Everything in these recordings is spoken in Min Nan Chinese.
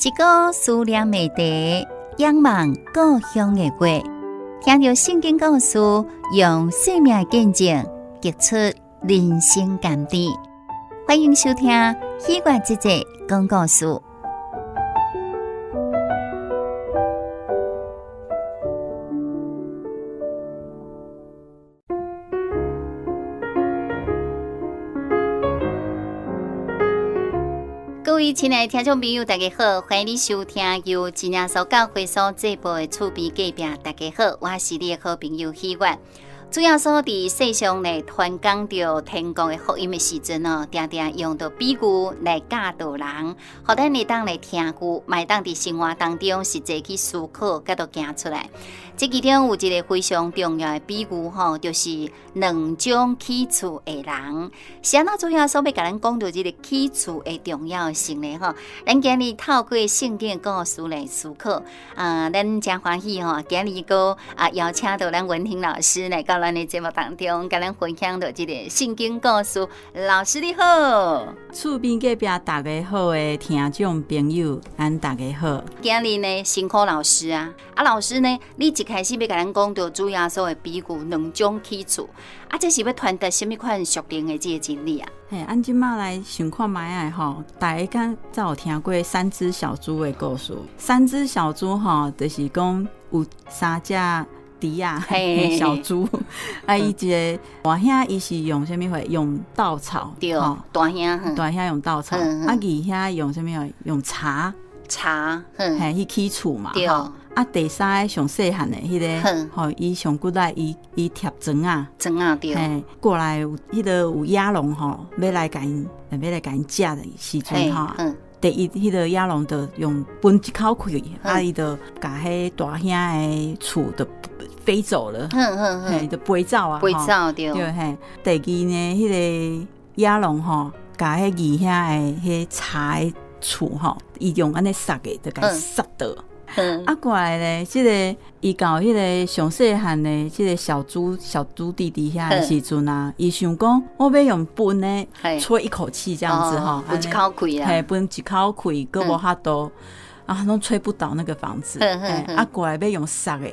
一個思念的茶，仰望故鄉的月，聽著聖經故事，用生命的見證，結出人生甘甜。歡迎收聽《喜悅姐姐講故事》。各位親愛的聽眾朋友，大家好，歡迎你收聽由真耶穌教會所製播的厝邊隔壁。大家好，我是你的好朋友喜悅。主耶穌佇世上來傳講著天國的福音的時陣哦，定定用著比喻來教導人，予咱會當來聽喻，嘛會當佇生活當中實際去思考，佮著行出來。這其中有一個非常重要的比喻吼，就是兩種起厝的人。是按怎主耶穌欲共咱講著這個起厝的重要性呢？吼，咱今日透過聖經的故事來思考。啊，咱誠歡喜吼，今日閣啊邀請到咱文婷老師來到咱的節目當中，共咱分享著這個聖經故事。老師你好，厝邊隔壁大家好的聽眾朋友，咱大家好。今日呢，辛苦老師啊，啊老師呢，你一開始欲共咱講著主耶穌的比喻，兩種起厝，啊，這是欲傳達啥物款屬靈的這個真理啊？嘿，按這馬來想看覓仔吼，大家敢有聽過三隻小豬的故事？三隻小豬吼，就是講有三隻豬仔，小豬，啊，伊一個大兄伊是用啥物貨？用稻草，對，大兄，大兄用稻草，啊，二兄用啥物貨？用柴，柴，嘿，去起厝嘛，對。啊，第三個上細漢的彼個，吼，伊上骨力，伊伊疊磚仔，磚仔對，嘿，過來有彼個有野狼吼，欲來共𪜶，欲來共𪜶食的時陣吼，第一彼個野狼就用噴一口氣，啊，伊就共彼大兄的厝就飛走了，嘿，就飛走啊，飛走對，對嘿。第二呢，彼個野狼吼，共彼二兄的彼柴厝吼，伊用按呢捒的，就共捒倒。啊，過來咧，這個伊到彼個上細漢的這個小豬小豬弟弟遐的時陣啊，伊想講我欲用噴的，吹一口氣這樣子吼，噴一口氣啊，嘿，噴一口氣，閣無法度，啊，攏吹不倒那個房子，啊，過來欲用捒的，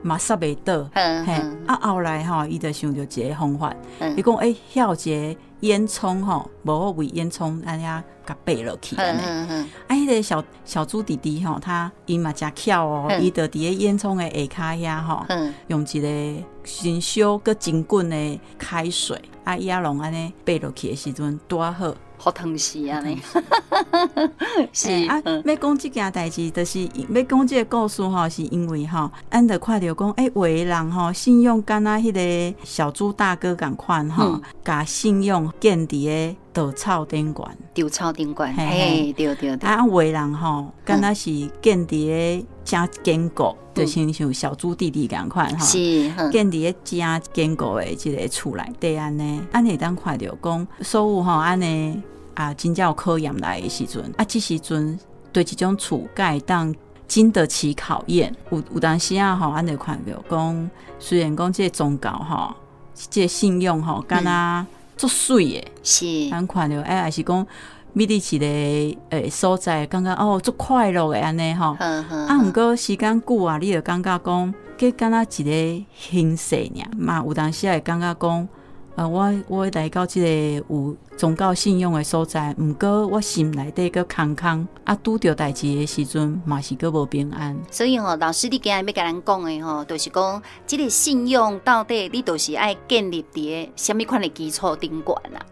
嘛捒袂倒，嘿，啊，後來吼，伊就想著一個方法，伊講欸，遐有一個煙囪吼，無好為煙囪按呢共爬落去按呢。啊，彼個小小豬弟弟吼，他伊嘛誠巧哦，伊就佇咧煙囪的下跤遐吼，用一個真燒閣真滾的開水，啊，伊仔攏按呢爬落去的時陣，拄仔好。予燙死按呢，是啊，欲講這件代誌，就是欲講這個故事吼，是因為吼，咱就看著講，欸，有的人吼，信用敢若彼個小豬大哥仝款吼，共信用建佇咧稻草頂懸，稻草頂懸，嘿，對對對。啊，有的人吼，敢若是建佇咧誠堅固，就親像小豬弟弟仝款吼，建佇咧誠堅固的這個厝內底按呢，按呢會當看著講，所有吼按呢啊，真正有考驗來的時陣，啊，這時陣對這種厝敢會當經得起考驗？有有當時啊吼，按呢看著講，雖然講這個宗教吼，這個信用吼，敢若足媠的，咱看著欸，抑是講覕佇一個欸所在，感覺哦足快樂的按呢吼，啊，毋過時間久啊，你就感覺講，這敢若一個形式爾，嘛有當時會感覺講。啊，我我來到這個有宗教信仰的所在，毋過我心內底閣空空，啊，拄著代誌的時陣，嘛是閣無平安。所以吼，老師你今日欲共咱講的吼，就是講這個信仰到底你就是愛建立佇咧啥物款的基礎頂懸啦。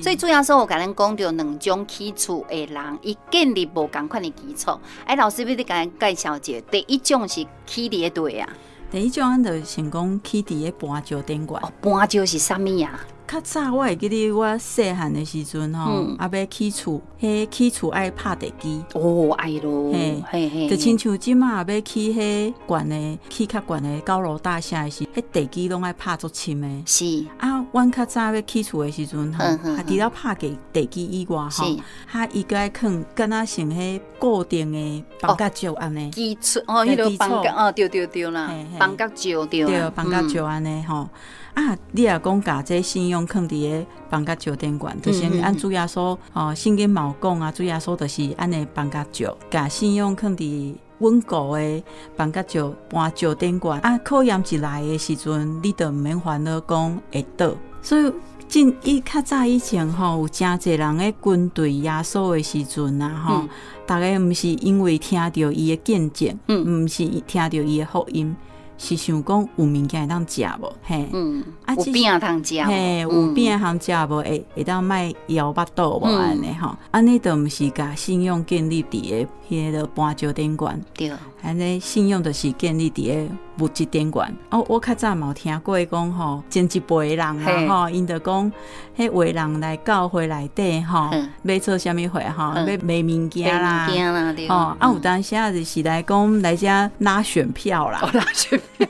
所以主耶穌有共咱講著兩種起厝的人，伊建立無仝款的基礎。哎，老師欲你共咱介紹一下，第一種是起佇咧佗啊。第一種，咱就先講起佇咧磐石頂懸。哦，磐石是啥物啊？較早我會記得我細漢的時陣吼，啊欲起厝，彼起厝愛拍地基。哦，愛囉，嘿，嘿，就親像這馬欲起彼懸的，起較懸的高樓大廈的時，彼地基攏愛拍足深的。啊，阮較早欲起厝的時陣吼，啊，除了拍地地基以外吼，哈伊閣愛囥，敢若像彼固定的房角石按呢。基礎哦，彼個房角哦，對對對啦，房角石對。對，房角石按呢吼。啊，你若講共這信仰囥佇个房甲石頂懸，就是按主耶穌吼，聖經嘛有講啊，主耶穌就是按呢房角石，共信仰囥佇穩固的房角石磐石頂懸。啊，考驗一來的時陣，你就毋免煩惱講會倒。所以，進伊較早以前吼，有誠濟人咧跟隨耶穌的時陣啊，吼，逐家毋是因為聽著伊的見證，毋是聽著伊的福音，是想講有物件會當食無？嘿，啊，有餅通食，嘿，有餅通食無？會當莫枵腹肚無？按呢吼，按呢就毋是共信仰建立佇个彼个磐石頂懸，按呢信仰就是建立佇个物質頂懸。哦，我較早嘛有聽過講吼，前一輩的人啊吼，𪜶就講，彼有的人來教會內底吼，欲做啥物貨吼，欲賣物件啦，吼，啊有當時啊就是來講來遮拉選票啦，拉選票，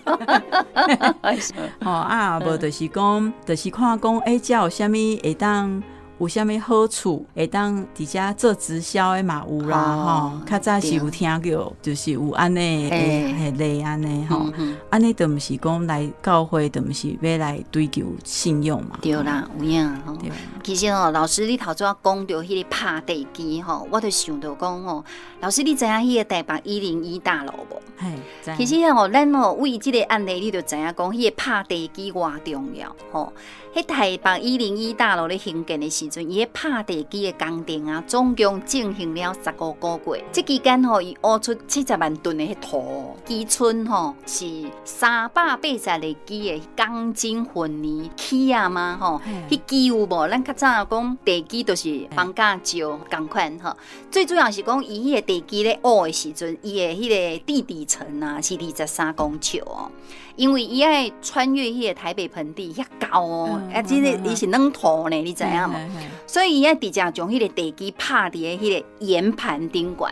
吼啊無就是講，就是看講，欸，遮有啥物會當。有啥物好處會當佇遮做直銷的嘛有啦吼，較早是有聽過，就是有按呢的例按呢吼，按呢就毋是講來教會，就毋是欲來追求信仰嘛。對啦，有影吼。其實吼，老師你頭拄仔講著彼个拍地基吼，我就想著講吼，老師你知影彼个台北101大樓無？嘿，其實吼，咱吼為這个案例，你就知影講彼个拍地基偌重要吼。彼台北一零一大樓咧興建的時陣，伊彼拍地基的工程啊，總共進行了15個月。這期間吼，伊挖出70萬噸的彼土，基村吼是380個基的鋼筋混凝起啊嘛吼，彼基有無？咱較早講地基就是房甲石仝款吼。最主要是講伊彼个地基咧挖的時陣，伊的彼个地底層啊是23公尺哦。因為伊愛穿越彼個台北盆地遐高哦，啊，這個伊是軟土呢，你知影無？所以伊愛直接將彼個地基拍佇个彼個岩盤頂懸。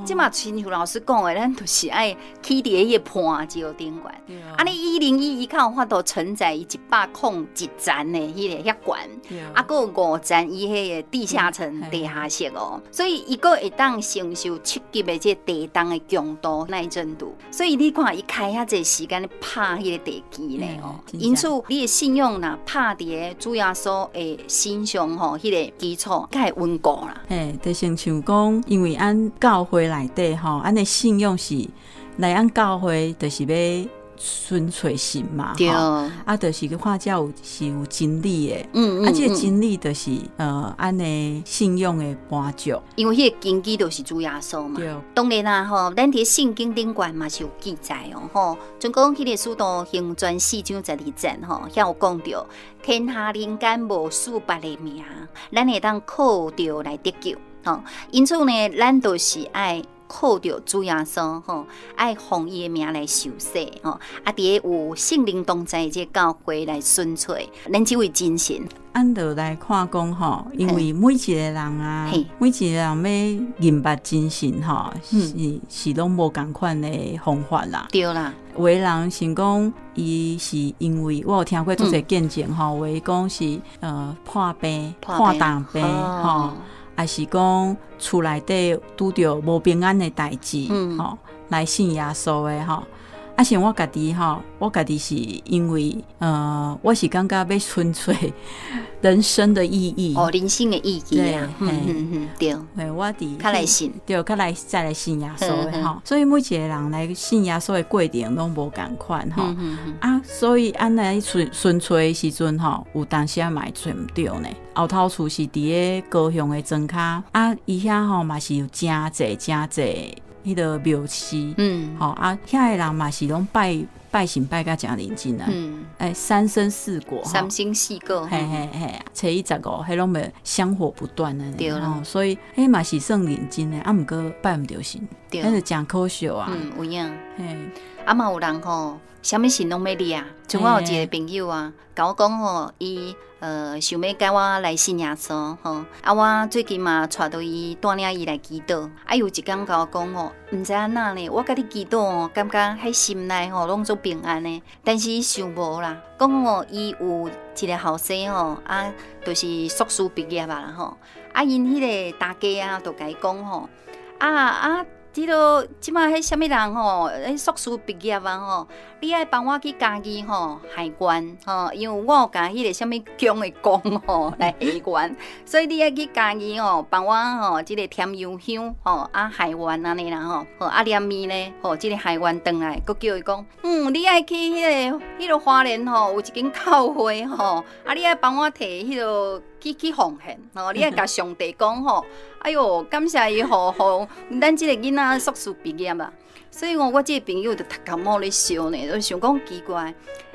這嘛親像老師講的，咱就是愛起佇彼個磐石頂懸。啊，你101伊較有法度承載伊101層的彼个遐懸，啊，閣有5層伊彼个地下層地下室哦，所以伊閣會當承受7級的這個地動的強度耐震度。所以你看伊開遐濟時間咧拍彼個地基咧哦，因此你的信仰若拍佇个主耶穌的身上吼，彼个基礎較會穩固啦。嘿，就親像講，因為按教會內底吼，按的信仰是來按教會，就是欲純粹信嘛，啊，就是去看遮有是有真理的，啊，這個真理就是按的信仰的磐石，因為彼个根基就是主耶穌嘛。當然啦，吼，咱佇聖經頂懸嘛是有記載哦，吼，像講彼个使徒行傳4章12節吼，遐有講著天下人間無賜別个名，咱會當靠著來得救，吼。因此呢，咱就是愛靠著主耶穌吼，愛奉伊的名來受洗吼，啊，佇个有聖靈同在這個教會來順從咱這位真神。按就來看講吼，因為每一個人啊，每一個人欲認捌真神吼，是攏無仝款的方法啦。對啦，有的人想講，伊是因為我有聽過足濟見證吼，有的講是破病、破重病吼。抑是講厝內底拄著無平安的代誌，吼，來信耶穌的吼。啊，像我家己吼，我家己是因為，我是感覺欲尋揣人生的意義。哦，人生的意義啊，對。嘿，我佇較來信，對，較來再來信耶穌的吼。所以每一個人來信耶穌的過程攏無仝款吼。啊，所以按呢尋尋揣的時陣吼，有當時仔嘛會揣毋著呢。後頭厝是佇个高雄的莊跤，啊，伊遐吼嘛是有誠濟誠濟彼个廟寺，吼啊，遐个人嘛是攏拜拜神拜甲誠認真啊，欸，三牲四果，三牲四果，嘿嘿嘿，初一十五，彼攏會香火不斷的，對啦，所以彼嘛是算認真的，啊，毋過拜毋著神，彼就誠可惜啊，有影，嘿，啊嘛有人吼，啥物神攏欲掠，像我有一個朋友啊，共我講吼，伊想欲共我來信耶穌吼，啊我最近嘛帶著伊帶領伊來祈禱，啊有一工共我講吼，毋知按怎呢，我共你祈禱哦，感覺彼心內吼攏足平安的，但是伊想無啦，講吼伊有一個後生吼，啊，就是碩士畢業啊啦吼，啊𪜶彼個大家啊，就共伊講吼，啊啊。這个這馬彼啥物人吼，彼碩士畢業啊吼，你愛幫我去嘉義吼還願吼，因為我有共彼个啥物宮的公吼來還願，所以你愛去嘉義吼，幫我吼這个添油香吼啊還願按呢啦吼，好啊連面呢吼，這个還願轉來，閣叫伊講，你愛去彼个花蓮吼，有一間教會吼，啊你愛幫我提彼个去奉獻吼，你愛共上帝講吼，哎喲，感謝伊予咱這个囡仔碩士畢業啊，所以我這個朋友就頭殼毛咧燒呢，就想講奇怪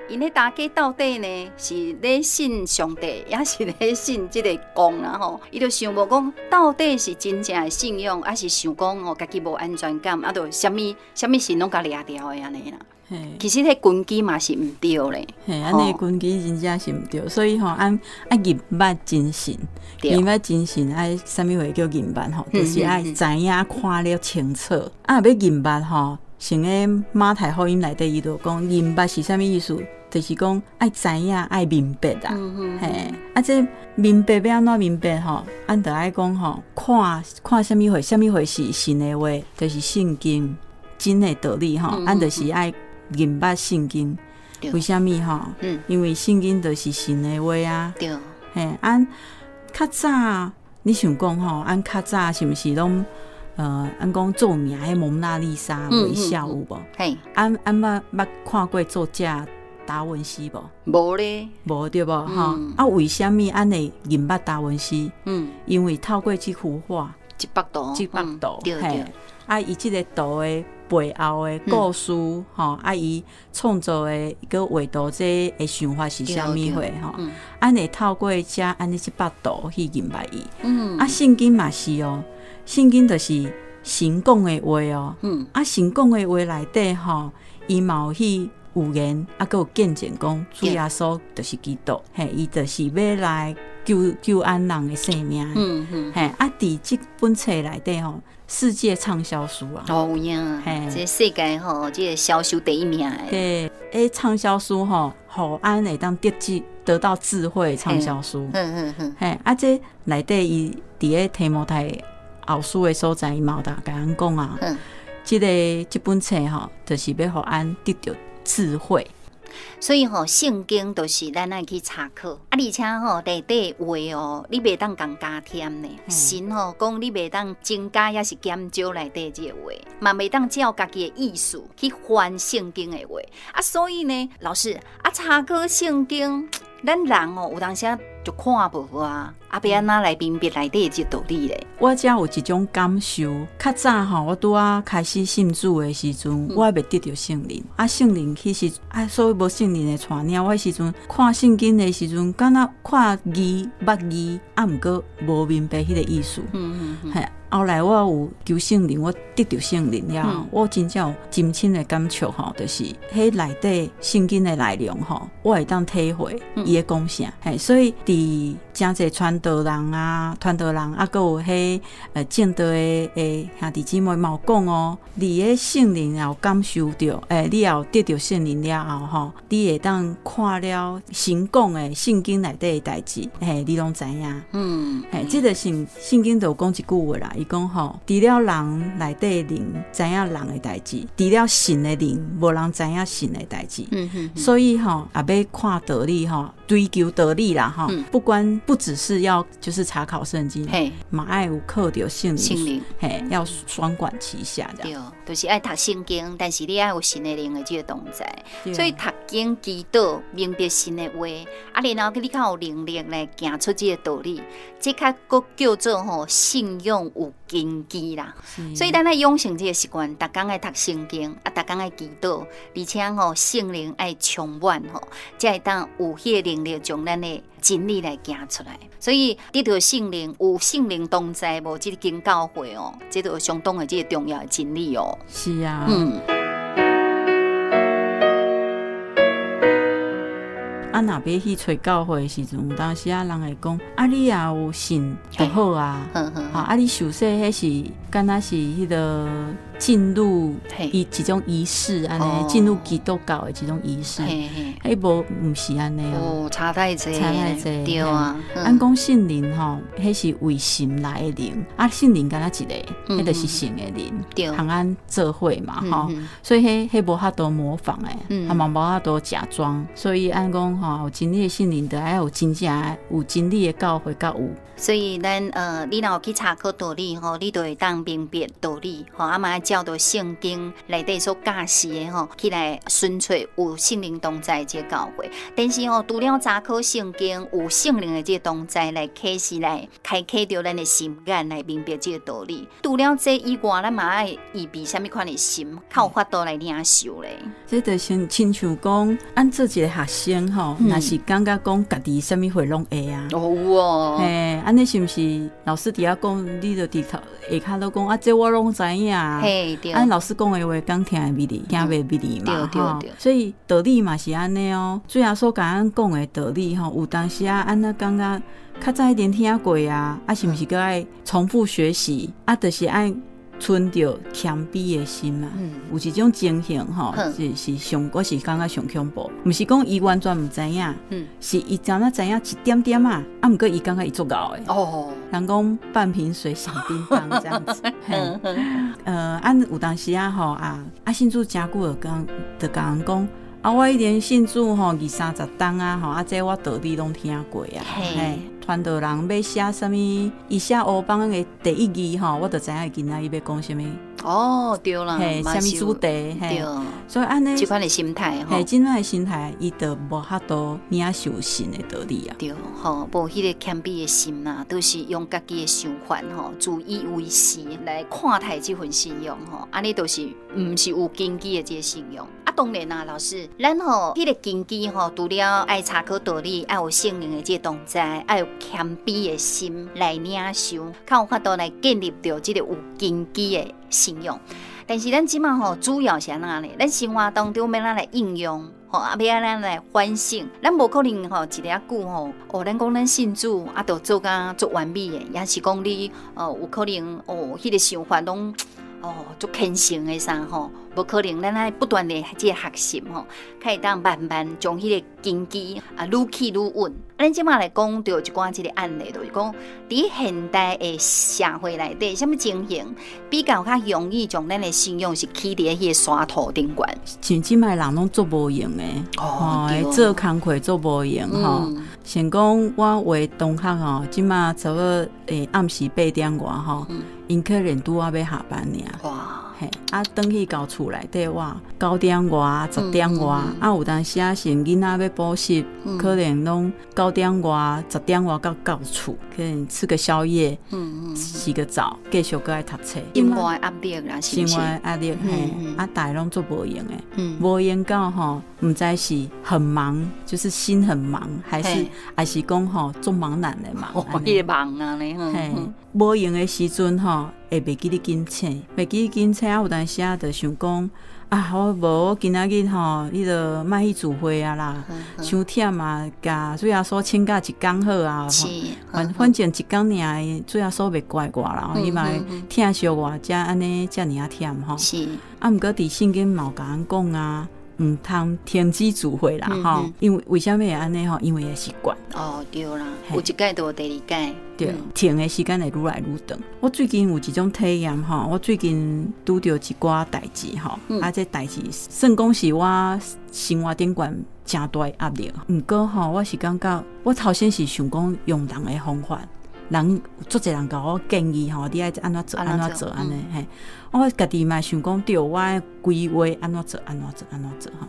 ，𪜶彼大家到底呢是咧信上帝，抑是咧信這个公啊吼？伊就想無講到底是真正的信仰，抑是想講吼家己無安全感，啊，就啥物啥物神攏共掠掉的按呢啦。其實彼根基嘛是毋對咧。嘿，按呢根基真正是毋對，所以吼，按愛認捌真神，認捌真神愛啥物話叫認捌吼，就是愛知影看了清楚。啊，欲認捌吼，像彼馬太福音內底伊就講認捌是啥物意思？就是講愛知影愛明白啦。嘿，啊，這明白欲按怎明白吼？按就愛講吼，看看啥物貨，啥物貨是神的話，就是聖經真的道理吼。按就是愛認捌聖經，為啥物吼？因為聖經就是神的話啊。嘿，按較早你想講吼，按較早是毋是攏按講著名彼蒙娜麗莎微笑有無？嘿，按按捌捌看過作者達文西無？無咧，無對無？吼，啊，為啥物按會認捌達文西？因為透過這幅畫，這幅圖，這幅圖，嘿，啊，伊這個圖的背後的故事，吼，啊，伊創作的閣畫圖這的想法是啥物貨？吼，按會透過遮按呢這幅圖去認捌伊。啊，聖經嘛是哦，聖經就是神講的話哦。啊，神講的話內底吼，伊嘛有去預言，啊，閣有見證講主耶穌就是基督，嘿，伊就是欲來救救按人的性命。嘿，啊，佇這本冊內底吼，世界暢銷書啊！哦，有影，嘿，這世界吼，這個銷售第一名的。對，欸，暢銷書吼，予按會當得知得到智慧暢銷書。嘿，啊，這內底伊佇咧提摩太後書的所在，伊嘛有共咱講啊。這個這本冊吼，就是欲予按得著智慧。所以吼，聖經就是咱愛去查考，啊，而且吼內底話哦，你袂當共加添呢。神吼講你袂當增加抑是減少內底這個話，嘛袂當照家己的意思去翻聖經的話。啊，所以呢，老師啊，查考聖經，咱人哦有當時就看無啊，啊，欲按怎來明白內底這道理咧？我遮有一種感受，較早吼，我拄仔開始信主的時陣，我未得著聖靈。啊，聖靈其實啊，所以無聖靈的帶領，我彼時陣看聖經的時陣，敢若看字捌字，啊，毋過無明白彼個意思。嘿，後來我有求聖靈，我得著聖靈了後，我真正有深深的感觸吼，就是彼內底聖經的內容吼，我會當體會伊咧講啥。嘿，所以佇誠濟傳道人啊，傳道人啊，閣有彼證道的兄弟姊妹嘛有講哦，你的聖靈有感受著，你有得著聖靈了後吼，你會當看了神講的聖經內底的代誌，嘿，你攏知影。嘿，這個聖聖經就有講一句話啦，伊講吼，除了人內底的靈知影人的代誌，除了神的靈，無人知影神的代誌。所以吼，也欲看道理吼，追求道理啦吼，不管不只是要就是查考聖經，嘛愛有靠著聖靈，嘿，要雙管齊下這樣。對，就是愛讀聖經，但是你愛有神的靈的這個同在，所以讀經祈禱，明白神的話，啊，然後你較有能力來行出這個道理，這較閣叫做吼信仰有根基啦。所以咱愛養成這個習慣，逐工愛讀聖經，啊，逐工愛祈禱，而且吼聖靈愛充滿吼，才會當有彼個能力將咱的真理來行出來。所以得著聖靈，有聖靈同在，無這個間教會哦，這就相當的這個重要的真理哦。是啊。啊，若欲去揣教會的時陣，有當時啊，人會講啊，你也有信就好啊。啊，你受洗彼是敢若是彼個進入伊一種儀式按呢，進入基督教的這種儀式，彼無毋是按呢哦，差太濟，差太濟，對啊。按講聖靈吼，彼是為神來的靈，啊，聖靈敢若一个，彼就是神的靈，對，通阮做伙嘛吼，所以彼彼無法度模仿的，啊嘛無法度假裝，所以按講吼，有真理的聖靈，就愛有真正有真理的教會佮有。所以咱你若有去查考道理吼，你就會當明白道理吼，啊嘛愛照著聖經內底所教示的吼，去來尋揣有聖靈同在的這个教會。但是吼，除了查考聖經有聖靈的這个同在來啟示來開啟著咱的心眼來明白這个道理。除了這以外，咱嘛愛預備啥物款的心，較有法度來領受咧。這就是親像講，按做一个學生吼，若是感覺講家己啥物貨攏會啊。哦有哦。嘿，按呢是毋是老師佇遐講，你就佇頭下跤都講啊，這我攏知影。嘿，對。按老師講的話，敢聽會入去，聽袂入去嘛？對對對。所以道理嘛是按呢哦。主耶穌共阮講的道理吼，有當時啊，按呢感覺較早已經聽過啊，啊是毋是閣愛重複學習？啊，就是愛存著謙卑的心嘛。有一種情形吼，是上，我是感覺上恐怖，毋是講伊完全毋知影，是伊敢若知影一點點仔，啊，毋過伊感覺伊足𠢕的。人講半瓶水響叮當這樣子。按有當時啊吼啊啊信主誠久就講，就共人講啊，我已經信主吼二三十冬啊吼，啊這我道理攏聽過啊。嘿。傳道人欲寫啥物，伊寫烏邦的第一字吼，我就知影伊今仔日欲講啥物。哦，對啦，嘿，啥物主題？對，所以按呢，這款的心態吼，這款的心態，伊就無法度領受神的道理啊。對，吼，無彼个謙卑的心啦，都是用家己的想法吼，自以為是來看待這份信仰吼，按呢就是毋是有根基的這个信仰。啊，當然啦，老師，咱吼彼个根基吼，除了愛查考道理，愛有聖靈的這個同在，愛有謙卑的心來領受，較有法度來建立著這个有根基的信仰。但是咱這馬吼主要是按怎呢？咱生活當中欲按怎來應用，吼啊，欲按怎來反省？咱無可能吼一下久吼，哦，咱講咱信主啊，就做甲足完美的，抑是講你哦有可能哦，彼个想法攏哦足虔誠的啥吼，無可能，咱愛不斷的這個學習吼，較會當慢慢將彼個根基啊愈起愈穩。咱這馬來講著一寡這个案例，就是講佇現代的社會內底，啥物情形比較較容易將咱的信仰是起佇彼個山土頂懸？像這擺人攏足無閒的，哦，做工課足無閒吼。像講我有的同學吼，這馬差不多暗時八點外吼，𪜶可能拄仔欲下班爾。哇！嘿，啊，轉去到厝內底哇，9點外、10點外，啊，有當時啊是囡仔欲補習，可能攏9點外、10點外才到厝，可能吃個宵夜，洗個澡，繼續閣愛讀冊。生活壓力啦，生活壓力，嘿，啊，逐家攏足無閒的，無閒到吼，毋知是很忙，就是心很忙，還是講吼足茫然的忙。彼個忙啊呢，嘿，無閒的時陣吼，會袂記得緊醒，袂記得緊醒啊！有當時啊，就想講啊，我無我今仔日吼，彼個莫去聚會啊啦，傷忝啊，共主耶穌請假一工好啊，反正一工爾，主耶穌袂怪我啦，伊嘛會疼惜我，才按呢遮爾仔忝吼。啊，毋過佇聖經嘛有共阮講啊，毋通停止聚會啦，吼，因為為啥物會按呢吼？因為會習慣。哦，對啦，有一擺就有第二擺。對，停的時間會愈來愈長。我最近有一種體驗吼，我最近拄著一寡代誌吼，啊，這代誌算講是我生活頂懸誠大的壓力。毋過吼，我是感覺我頭先是想講用人的方法，人足濟人共我建議吼，你愛按怎做按怎做按呢嘿。我家己嘛想講對，我規劃按怎做按怎做按怎做吼。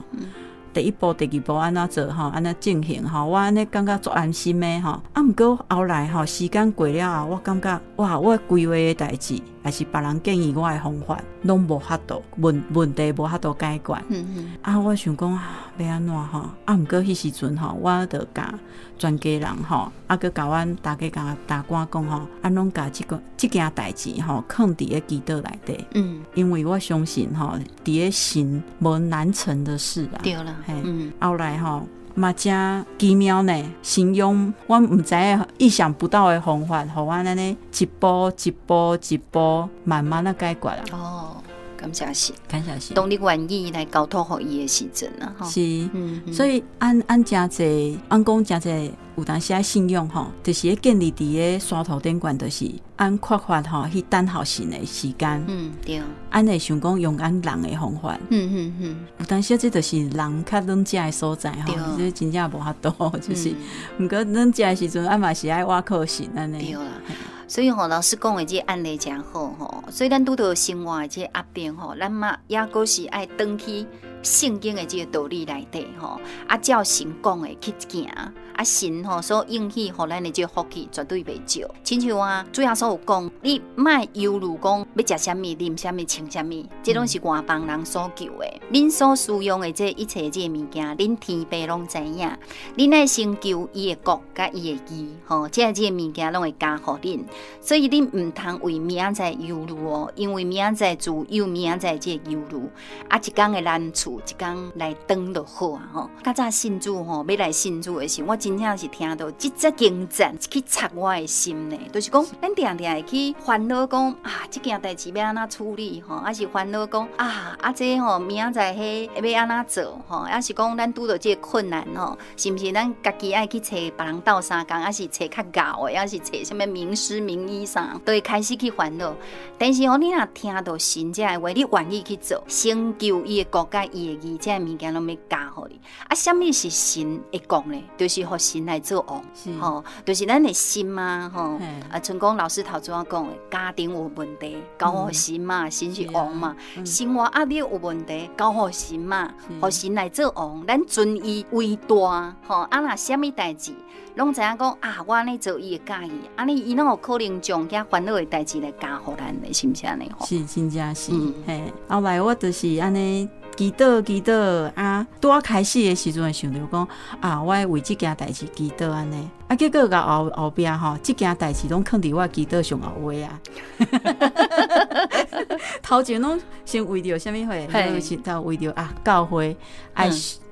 第一步、第二步按怎做吼，按怎進行吼，我按呢感覺足安心的吼。啊，毋過後來吼，時間過了後，我感覺哇，我規劃的代誌，抑是別人建議我的方法，攏無法度問題無法度解決。啊，我想講欲按怎吼？啊，毋過彼時陣吼，我就共全家人吼，啊，閣共阮大家共大官講吼，啊，攏共這件代誌吼，囥佇咧祈禱內底。因為我相信吼，佇咧神無難成的事啊。對啦。嘿，後來吼嘛誠奇妙呢，神用我毋知影意想不到的方法，予阮按呢一步一步一步慢慢仔解決啊。哦。感謝神，感謝神。當你願意來交託予伊的時陣啊，吼，是，所以按按誠濟，按講誠濟，有當時仔信仰吼，就是咧建立佇咧山塗頂懸，就是按缺乏吼去等候神的時間。按會想講用按人的方法。有當時這就是人較軟食的所在吼，這真正無法度，就是，毋過軟食的時陣，啊嘛是愛倚靠神按呢。對啦。所以吼，老師講的這個案例誠好吼，所以咱拄著生活的這個壓力吼，咱嘛猶閣是愛轉去聖經的這個道理內底吼，啊照神講的去行，啊神吼所應許予咱的這個福氣絕對袂少。親像啊，主耶穌有講，你莫憂慮講欲食啥物、啉啥物、穿啥物，這攏是外邦人所求的。恁所需用的這一切這個物件，恁天父攏知影。恁愛先求伊的國佮伊的義，吼，這個物件攏會加予恁。所以恁毋通為明仔載憂慮哦，因為明仔載自有明仔載這個憂慮。啊，一工的難處，一工來當就好啊吼。較早信主吼，欲來信主的時，我真正是聽著這節經節去插我的心呢。就是講，咱定定會去煩惱講啊，這件代誌欲按怎處理吼，抑是煩惱講啊，啊這吼明仔載彼欲按怎做吼，抑是講咱拄著這個困難吼，是毋是咱家己愛去揣別人鬥相共，抑是揣較𠢕的，抑是揣啥物名師名醫啥，都會開始去煩惱。但是吼，你若聽著神這个話，你願意去做，先求伊的國佮伊的義，這个物件攏欲加予你。啊，啥物是神的國呢？就是予神來做王，吼，就是咱的心啊，吼。啊，像講老師頭拄仔講的，家庭有問題，交予神嘛，神是王嘛；生活壓力有問題，交予神嘛，予神來做王，咱尊伊為大，吼。啊，若啥物代誌，攏知影講啊，我按呢做伊會佮意，按呢伊哪有可能將遐煩惱的代誌來加予咱的，是毋是按呢？是，真正是，嘿。後來我就是按呢祈禱祈禱啊，拄仔開始的時陣會想著講啊，我愛為這件代誌祈禱按呢，啊，結果到後後壁吼，這件代誌攏囥佇我祈禱上後尾啊。頭前攏先為著啥物貨？是頭為著啊，教會愛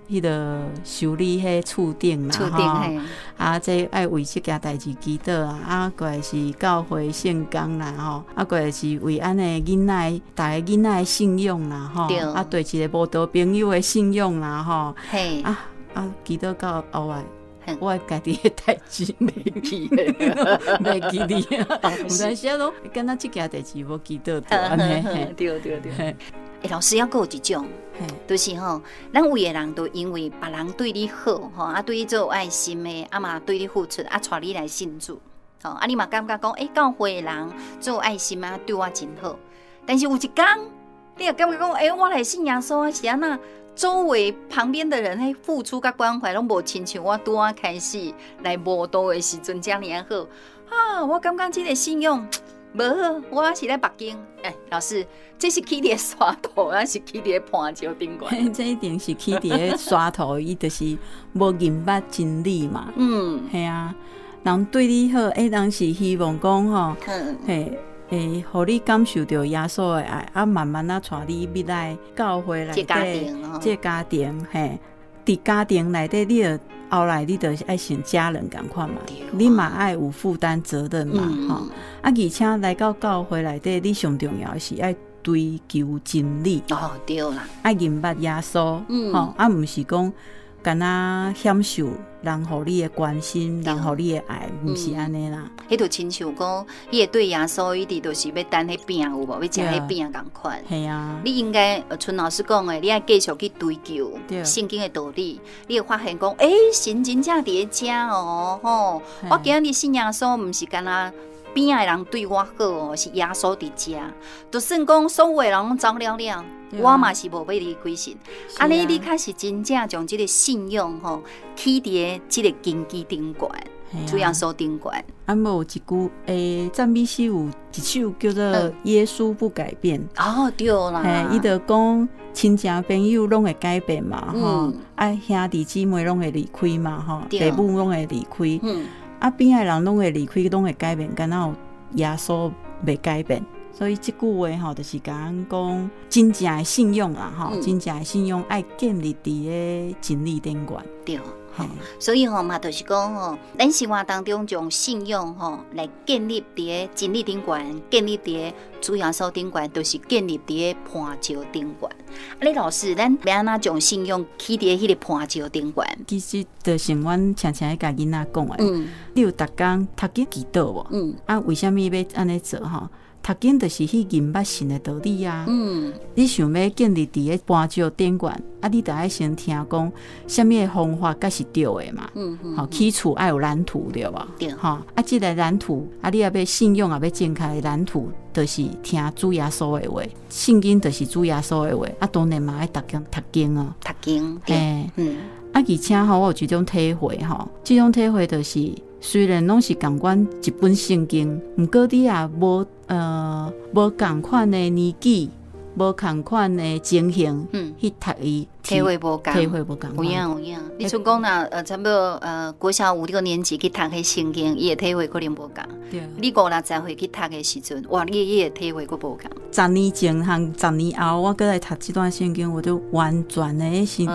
彼個修理彼厝頂啦，吼，啊，這愛為這件代誌祈禱啊，啊，過來是教會聖工啦，吼，啊，過來是為按呢囡仔，逐个囡仔的信仰啦，吼，啊，對一個慕道朋友的信仰啦，吼，啊啊，祈禱到後來，我家己的代誌袂記，袂記得啊，有當時啊攏敢若這件代誌無祈禱著按呢，對對對。欸，老師猶閣有一種，就是吼，咱有的人都因為別人對你好，吼，啊對你做有愛心的，啊嘛對你付出，啊帶你來信主，吼，啊你嘛感覺講，欸，教會的人做有愛心啊，對我真好。但是有一工，你也感覺講，欸，我來信耶穌是按怎？周圍旁邊的人彼付出佮關懷攏無親像我拄仔開始來慕道的時陣遮爾仔好啊！我感覺這個信仰無好，我是咧目經。欸，老師，這是起佇咧山塗，抑是起佇咧磐石頂懸？這一定是起佇咧山塗，伊就是無認捌真理嘛。係啊，人對你好，欸，人是希望講吼，嘿。會予你感受著耶穌的愛，啊，慢慢仔帶你入來教會內底，這個家庭，嘿，佇家庭內底，你著後來你著愛像家人仝款嘛，你嘛愛有負擔責任嘛，吼，啊，而且來到教會內底，你上重要的是愛追求真理，哦，對啦，愛認捌耶穌，吼，啊，毋是講干焦享受人予你的關心，人予你的愛，毋是按呢啦。彼就親像講，伊會對耶穌一直都是欲等彼餅有無？欲食彼餅仝款。係啊。你應該像老師講的，你愛繼續去追求聖經的道理。你會發現講，欸，神真正佇咧遮哦，吼！我今日信耶穌，毋是干焦邊仔的人對我好哦，是耶穌佇遮。就算講所有的人攏走了了，我嘛是無欲離開神。按呢，你較是真正將這個信仰吼，起佇咧這個根基頂懸，主耶穌頂懸。啊，無有一句，欸，讚美詩有一首叫做《耶穌不改變》。哦，對啦。嘿，伊就講親情朋友攏會改變嘛，吼，啊兄弟姊妹攏會離開嘛，吼，父母攏會離開。啊，邊仔的人攏會離開，攏會改變，敢若有耶穌袂改變。所以這句話吼，就是共咱講真正的信仰啊，吼，真正的信仰愛建立佇咧真理頂懸。對。所以吼嘛，就是講吼，咱生活當中將信仰吼來建立佇个真理頂懸，建立佇個主耶穌頂懸，就是建立佇个磐石頂懸。啊，你老師，咱欲按怎將信仰起佇彼個磐石頂懸？其實就像阮常常咧共囡仔講的，你有逐工讀經祈禱無？啊，為啥物欲按呢做吼？讀經就是去認捌神的道理啊。你想欲建立佇个磐石頂懸，啊，你著愛先聽講啥物的方法才是對的嘛。吼，起厝愛有藍圖對無？對。吼，啊，這个藍圖，啊，你若欲信仰也欲正確的藍圖，就是聽主耶穌的話，聖經就是主耶穌的話，啊，當然嘛愛逐工讀經哦。讀經，對。啊，而且吼，我有一種體會吼，這種體會就是雖然攏是仝款一本聖經，毋過你也無仝款的年紀，無仝款的情形，去讀伊，體會無仝，體會無仝。有影有影，你像講若差不多國小五六年級去讀彼聖經，伊的體會可能無仝。你五六十歲去讀的時陣，哇，你伊的體會閣無仝。 10年前和10年後，我閣來讀這段聖經，我就完全的是，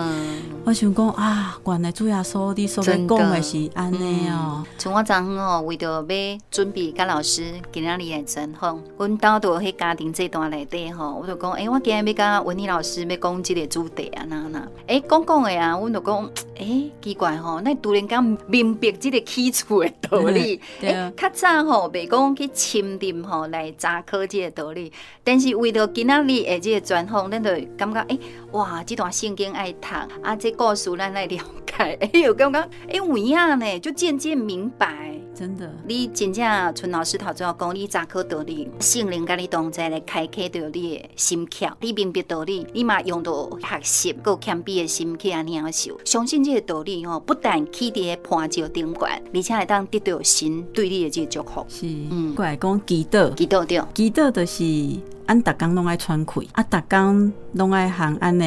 我想講啊，原來主耶穌你所欲講的是按呢哦。像我昨昏哦，為著欲準備佮老師今仔日來專訪，阮兜佇彼家庭祭壇內底吼，我就講，欸，我今日欲佮文妮老師欲講這個主題啊，那那，欸，講講的啊，阮就講，欸，奇怪吼，咱突然間明白這個起厝的道理，欸，較早吼袂講去深入吼來查考這個道理，但是為著今仔日的這個專訪，咱就感覺，欸，哇，這段聖經愛讀，啊，這故事咱愛了解，欸，又感覺，欸，有影呢，就漸漸明白。真的，你真正賰老師頭拄仔講，你查考道理，聖靈佮你同在來開啟著你的心竅，你明白道理，你嘛用著學習，閣有謙卑的心去按呢領受。相信這個道理吼，不但起佇个磐石頂懸，而且會當得著神對你的這個祝福。是，過來講祈禱，祈禱對。祈禱就是按逐工攏愛喘氣，啊，逐工攏愛和按的，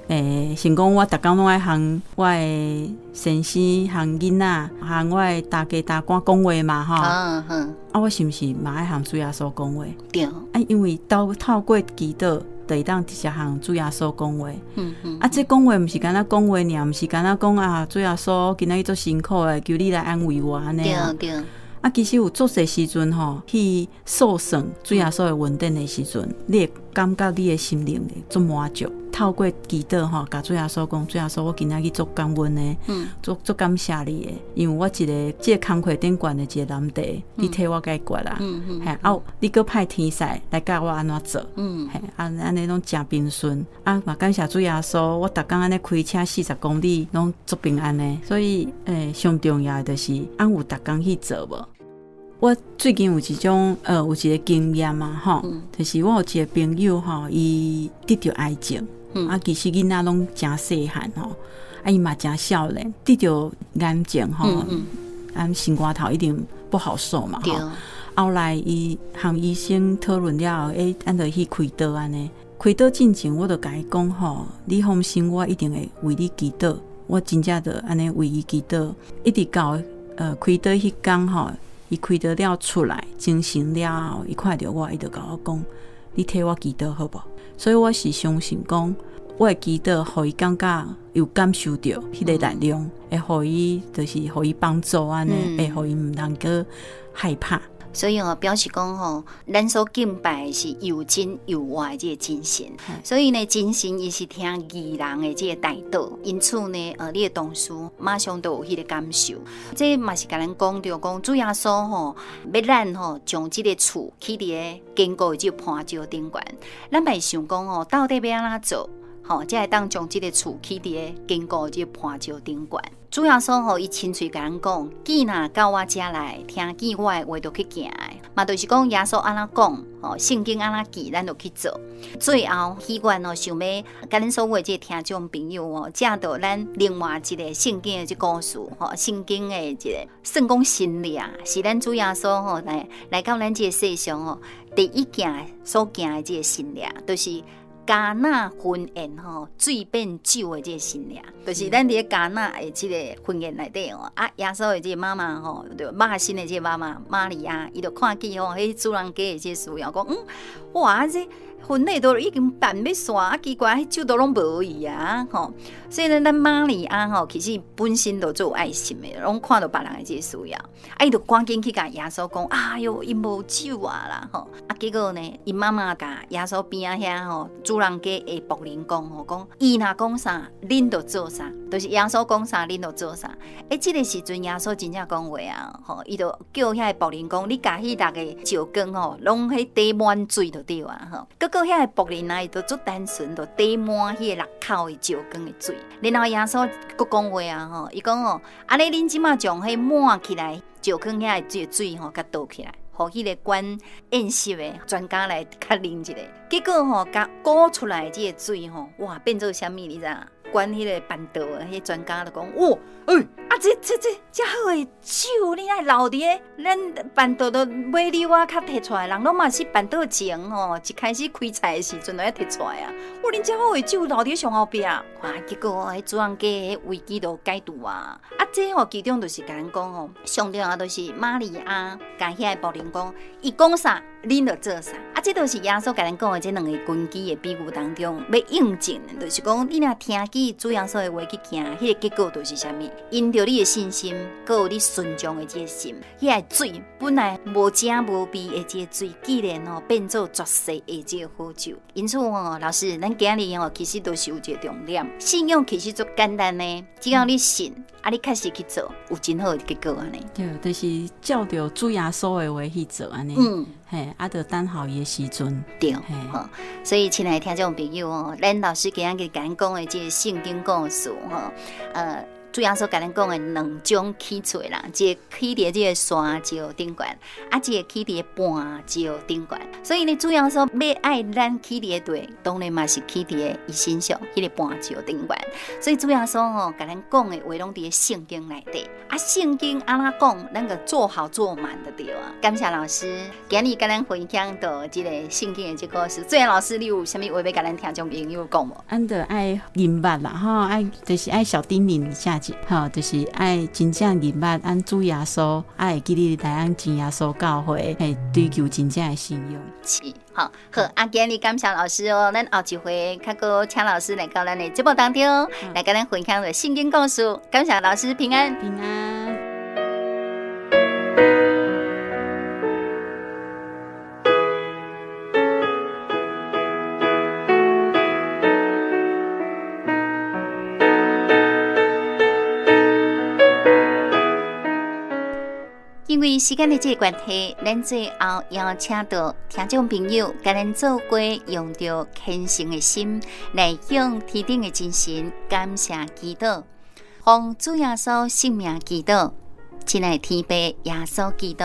欸，想講我逐工攏愛和我的先生、和囡仔、和我的大家大官講話嘛，吼。啊，我是毋是嘛愛和主耶穌講話？對。啊，因為透過祈禱，就會當直接和主耶穌講話。啊，這講話毋是干焦講話爾，毋是干焦講啊，主耶穌今仔日足辛苦的，求你來安慰我按呢。對對。啊，其實有足濟時陣吼，去訴算主耶穌的恩典的時陣，你會感覺你的心靈會足滿足。透過祈禱吼，共主耶穌講，主耶穌，我今仔日足感恩的，足感謝你的，因為我一个這个工課頂懸的一個難題，你替我解決啦。嘿，啊，你閣派天使來教我按怎做。嘿，按呢攏誠平順。啊，嘛感謝主耶穌，我逐工按呢開車40公里，攏足平安的。所以，欸，上重要的就是按有逐工去做無？我最近有一種有一個經驗嘛，吼，就是我有一個朋友吼，伊得著癌症，啊，其實囡仔攏誠細漢吼，啊，伊嘛誠少年，得著癌症吼，啊，心肝頭一定不好受嘛，吼。後來伊和醫生討論了後，欸，咱就去開刀按呢。開刀進前，我就共伊講吼，你放心，我一定會為你祈禱。我真正就按呢為伊祈禱，一直到開刀彼工吼。伊開刀了出來，精神了後，伊看著我，伊就共我講：“你替我祈禱好無？”所以我是相信講，我的祈禱，予伊感覺有感受著彼个力量，會予伊就是予伊幫助按呢，會予伊毋通閣害怕。所以哦，表示講吼，咱所敬拜的是又真又活的這個真神。所以呢，真神伊是聽義人的這個代禱，因此呢，你的同事馬上就有彼個感受。這嘛是共咱講著講，主耶穌吼，欲咱吼將這個厝起佇个堅固的這個磐石頂懸。咱嘛會想講吼，到底欲按怎做，吼，才會當將這個厝起佇个堅固的這個磐石頂懸？主耶穌吼，伊親喙共咱講，囝若到我遮來，聽見我的話就去行的，嘛就是講耶穌按怎講，吼，聖經按怎記，咱就去做。最後，希願哦，想欲共恁所有的這個聽眾朋友哦，藉著咱另外一個聖經的這故事，吼，聖經的一個算講神跡啊，是咱主耶穌吼來到咱這個世上吼，第一件所行的這個神跡，就是迦拿婚宴吼，水變酒的這個神跡，就是咱佇咧迦拿的這個婚宴內底吼，啊，耶穌的這個媽媽吼，就肉身的這個媽媽瑪利亞，伊就看見吼，彼主人家的這個需要，講，哇，這婚礼都已经办欲煞，啊奇怪，彼酒都攏無去啊吼。所以呢，咱瑪利亞吼，其實本身就足有愛心的，攏看著別人的這個需要，啊伊就趕緊去共耶穌講，哎喲，𪜶無酒啊啦吼。啊結果呢，𪜶媽媽共耶穌邊仔遐吼，主人家的僕人講吼，講伊若講啥，恁就做啥，就是耶穌講啥，恁就做啥。欸，這個時陣耶穌真正講話啊，吼，伊就叫遐个僕人講，你共彼六个石缸吼，攏彼貯滿水就對啊吼。結果遐個僕人啊，伊就足單純，就貯滿彼個六口的石缸的水。然後耶穌閣講話啊吼，伊講吼，按呢恁這馬將彼滿起來石缸遐的這個水吼，共倒起來，予彼个管宴席的專家來確認一下。結果吼，共沽出來這個水吼，哇，變做啥物你知影？管彼个辦桌的彼个專家就講，哇，欸，啊，這這這遮好的酒，你愛留佇咧，咱辦桌都尾溜仔較提出來，人攏嘛是辦桌前吼，一開始開菜的時陣就愛提出來啊。哇，恁遮好的酒留佇咧上後壁，哇，結果彼主人家彼危機就解除啊。啊，這吼其中就是共咱講吼，上重要就是瑪利亞共遐个僕人講，伊講啥，恁就做啥。啊，這就是耶穌共咱講的這兩个根基的比喻當中，欲印證的，就是講你若聽見主耶穌的話去行，彼个結果就是啥物？因著你的信心，閣有你順從的這个心，彼个水本來無腥無味的這个水，竟然吼變做絕世的這個好酒。因此吼，老師，咱今日吼其實都是有一個重點，信仰其實足簡單的，只要你信，啊，你確實去做，有真好的結果按呢。對，就是照著主耶穌的話去做按呢。嘿，啊，就等候伊的時陣。對，吼，所以親愛的聽眾朋友哦，咱老師今日共咱講的這個聖經故事吼，主耶穌共咱講的兩種起厝的人，一个起佇這个山石頂懸，啊，一个起佇磐石頂懸。所以呢，主耶穌欲愛咱起佇个地，當然嘛是起佇个伊身上，彼个磐石頂懸。所以主耶穌吼，共咱講的話攏佇个聖經內底。啊，聖經按怎講，咱就做好做滿就對啊。感謝老師，今日共咱分享到這个聖經的這個故事。最後老師，你有啥物話欲共咱聽眾朋友講無？咱就愛認捌啦，吼，愛就是愛小叮嚀一下子，吼，就是愛真正認捌咱主耶穌，愛會記得來咱真耶穌教會，會追求真正的信仰。是，好，好，啊，今日感謝老師哦，咱後一回較閣請老師來到咱的節目當中，來共咱分享个聖經故事。感謝老師，平安，平安。因為時間的這個關係，咱最後邀請到聽眾朋友，共咱做伙用著虔誠的心來向天頂的真神感謝祈禱，奉主耶穌聖名祈禱，親愛的天父耶穌基督，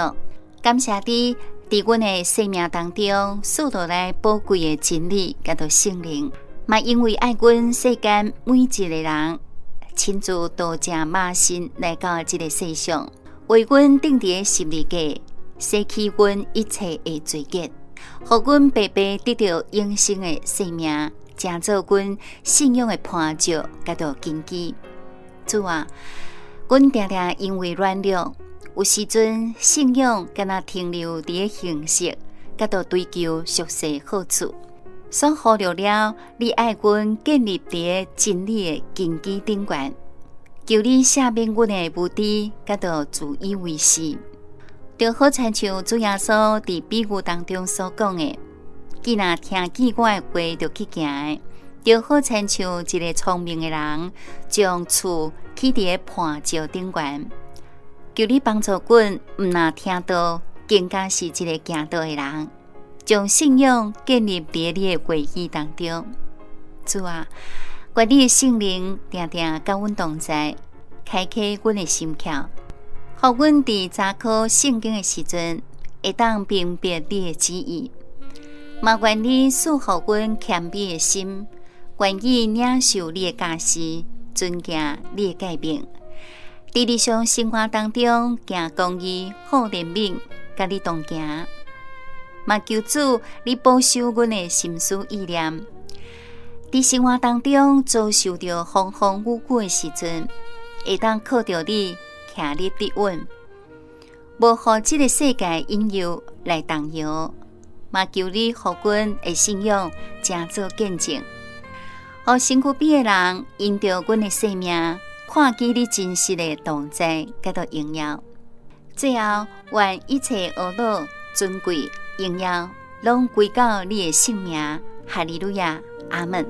感謝你佇阮的生命當中賜落來寶貴的真理，佮著聖靈，嘛因為愛阮世間每一個人，親自渡這馬身來到這個世上。為阮釘佇个十字架，洗去阮一切的罪孽，予阮白白得著永生的生命，成做阮信仰的磐石，佮著根基。主啊，阮定定因為軟弱，有時陣信仰敢若停留佇个形式，佮著追求俗世好處，所忽略了你愛阮建立佇个真理的根基頂懸。求你赦免阮的無知，佮著自以為是，就好親像主耶穌佇比喻當中所講的，既若聽見我的話，就去行的，就好親像一個聰明的人，將厝起佇个磐石頂懸。求你幫助阮，毋若聽道，更加是一個行道的人，將信仰建立佇你的話語當中。主啊，願你的聖靈定定佮阮同在，開啟阮的心竅，予阮佇查考聖經的時陣，會當明白你的旨意。嘛願你賜予阮謙卑的心，願意領受你的教示，遵行你的誡命。佇日常生活當中，行公義、好憐憫，佮你同行。嘛求主你保守阮的心思意念。佇生活當中遭受著風風雨雨的時陣，會當靠著你徛立得穩，無予這個世界引誘來動搖。嘛求你予阮的信仰成做見證，予身軀邊的人因著阮的生命，看見你真實的同在，佮榮耀。最後，願一切呵咾、尊貴、榮耀，攏歸到你的聖名。哈利路亞，阿門。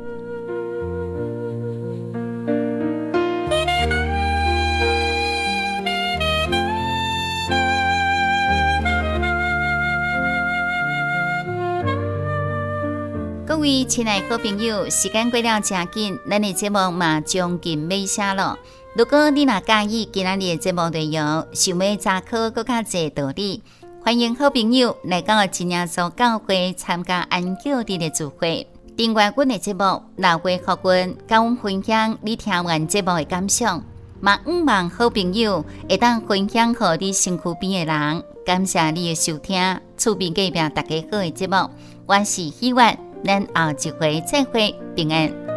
各位親愛好朋友，時間過了誠緊，咱的節目嘛將近尾聲囉。如果你若佮意今仔日的節目內容，想欲查考閣較濟道理，歡迎好朋友來到真耶穌教會參加安息日的聚會。訂閱阮的節目，留話予阮，佮阮分享你聽完節目的感想。嘛，向望好朋友會當分享予你身軀邊的人。感謝你的收聽，厝邊隔壁大家好的節目，我是希月，咱後一回再會，平安。